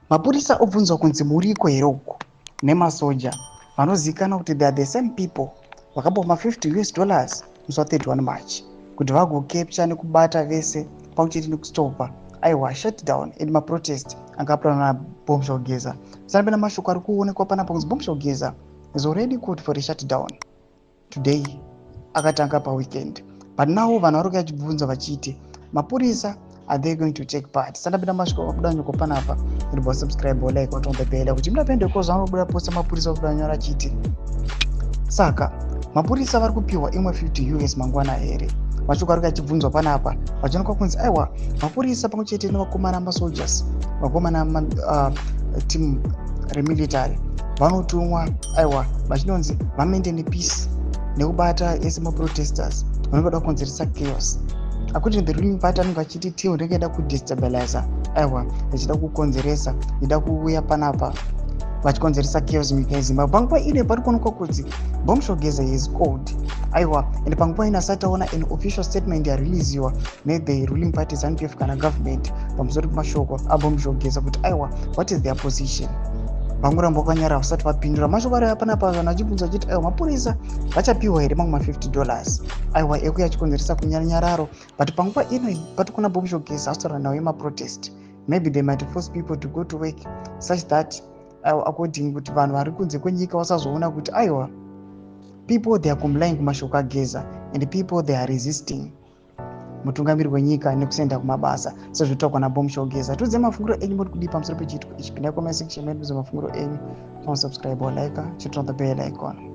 Mapurisa obvunzwa kunzi muriko here uku nemasoja vanozivikanwa kuti they are the same people vakaboma 50 US dollars musi wa31 March kuti vagocapture nekubata vese pamwe chete nekustopa, aiwa, shutdown and maprotest anga aplanwa naBombshell Geza. Sanapena mashoko ari kuonekwa panapa kunzi Bombshell Geza is already called for a shutdown today, akatanga paweekend, but now vanhu vari kuyachibvunza vachiti mapurisa, are they going to take part? Sandapinda masvika vabuda nyoko panapa, iribva subscribe, like, turn on the bell kuti mudapende ko zvanobuda posta. Mapurisa vabuda nyora achiti saka mapurisa vari kupiwa imwe 50 US mangwana here? Mashoko ari kachibvunzwa panapa vachionekwa kunzi aiwa, mapurisa pamwe chete nevakomana masoldiers, vakomana team remilitary vanotumwa, aiwa, vachinonzi vamaintain peace nekubata ese maprotesters vanenge vada kukonzeresa chaos. According the ruling party, anenge vachiti team rinenge ida kudestabiliza, aiwa, richida kukonzeresa, ida kuuya panapa vachikonzeresa chaos munyika yeZimbabwe. Panguva ino pari kuonekwa kuti Bombshell Geza is called, aiwa, and panguva ino asati aona an official statement yareleasiwa nethe ruling party ZANU PF kana government pamusoro pemashoko aBombshell Geza kuti, aiwa, what is their position. Vangoramba vakanyara, vasati vapindura. Mashoko ari panapa, vanhu vachibvunza vachiti, aiwa, mapurisa vachapiwa here mamwe ma50 dollars, aiwa, ekuya achikonzeresa kunyaranyararo? But panguva ino pati kuna Bombshell Geza asitaura nhau yemaprotest. Maybe they might force people to go to work such that, according kuti vanhu vari kunze kwenyika vasazoona kuti, aiwa, people, they are complying kumashoko aGeza and people, they are resisting mutungamiri wenyika nekusaenda kumabasa sezvotaurwa naBombshell Geza. Tiudze mafungiro enyu, muri kudii pamusoro pechiitiko ichi? Pindai comment section medu, mafungiro enyu. Subscribe or like, turn on the bell icon.